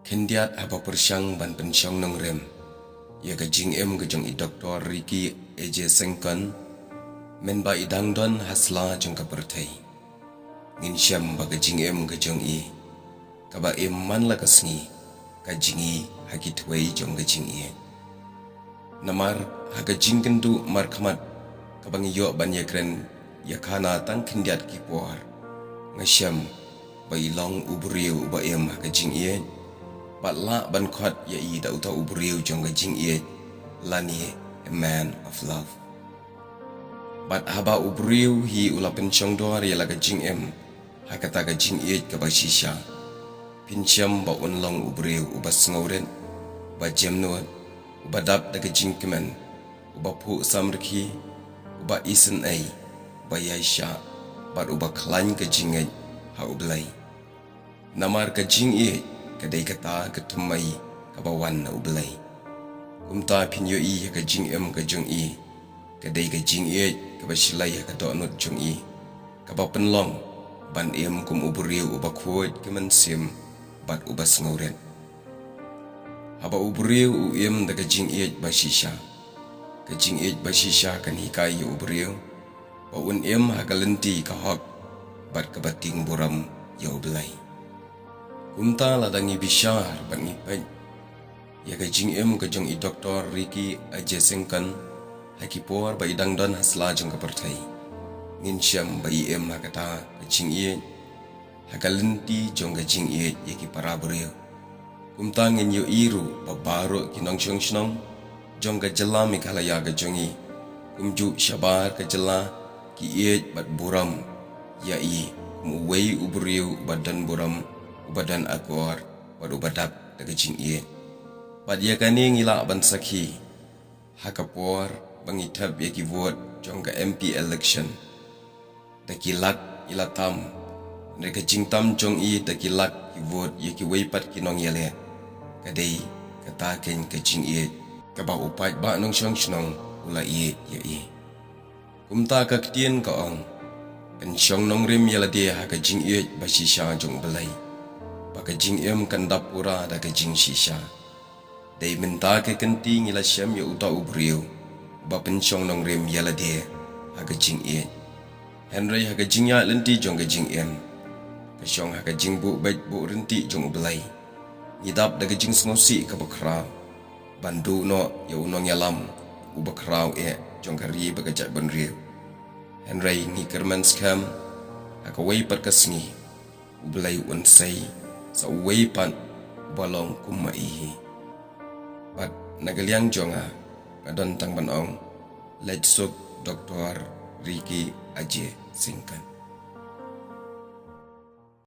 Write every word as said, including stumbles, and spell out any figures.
Khyndiat haba pyrshang ban pynshong nongrim ïa ka jingim ka jong i Doktor Ricky A J Syngkon, mynba i dang don ha sla jong ka pyrthei, ngin shem ba ka jingim ka jong i kaba im man la ka sngi ka jngi ha ki thwei jong ka jingïeit. Namar ha ka jingkynduh markhmat kaba ngi ïoh ban ïakren ïa khana tang khyndiat ki por, nga shem ba i long u briew uba im ha ka jingïeit, bad lah ban khot ïa i da uta u briew jong ka jingïeit, lane a man of love. Bad haba u briew hi u la pynshong dor ïa la ka jingim ha kata ka jingïeit kaba shisha, phin shem ba un long u briew uba sngewrit, uba jemnud, uba dap da ka jingkmen, uba phuh samrkhie, uba isynei, uba ïaishah, bad uba khlaiñ ka jingngeit ha U Blei. Namar ka jingïeit ka dei kata ka thymmai kaba wan na U Blei. Kumta phin ïohi ha ka jingim ka jong i, ka dei ka jingïeit kaba shlei ha ka dohnud jong i, kaba pynlong ban im kum u briew uba khuid ka mynsiem bad uba sngewrit. Haba u briew u im da ka jingïeit ba shisha, ka jingïeit ba shisha kan hikai ïa u briew ba un im ha ka lynti ka hok bad kaba tieng burom ïa U Blei. Kumta lada ngi bishar bad ngi peit ïa ka jingim ka jong i Doktor Ricky A J Syngkon ha ki por ba i dang don ha sla jong ka pyrthei, ngin shem ba i im ha kata ka jingïeit, ha ka lynti jong ka jingïeit ïa ki para briew. Kumta ngin ïohi ruh ba baroh ki nongshong shnong jong ka jylla Meghalaya ka jong i, kumjuh shabar ka jylla, ki ïeit bad burom ïa i kum uwei u briew uba don burom, uba don akor, bad uba dap da ka jingïeit. Bad ïa kane ngi lah ban sakhi ha ka por ba ngi thep ïa ki vote jong ka M P election. Da ki lak i la tam, hynrei ka jingtam jong i da ki lak ki vote ïa kiwei pat ki nongïaleh, ka dei kata keiñ ka jingïeit kaba u paidbah nongshong shnong u la ïeit ïa i. Kumta ka ktien ka ong, pynshong nongrim ïa lade ha ka jingïeit ba shisha jong U Blei, ba ka jingim kan dap pura da ka jingshisha. Dei mynta ka kynti ngi la shem ïa uta u briew uba pynshong nongrim ïa lade ha ka jingïeit. Hynrei ha ka jingïaid lynti jong ka jingim, ka shong ha ka jingbuh beit buh ryntih jong U Blei, ngi dap da ka jingsngewsih kaba khraw ban duh noh ïa u nongïalam uba khraw eh jong ka ri bad ka jaitbynriew. Hynrei ngi kyrmen skhem, ha kawei pat ka sngi U Blei un sei sa uwei pat uba long kum ma i hi. Bad na ka liang jong nga, nga don tang ban ong, leit suk Doktor Ricky A J Syngkon.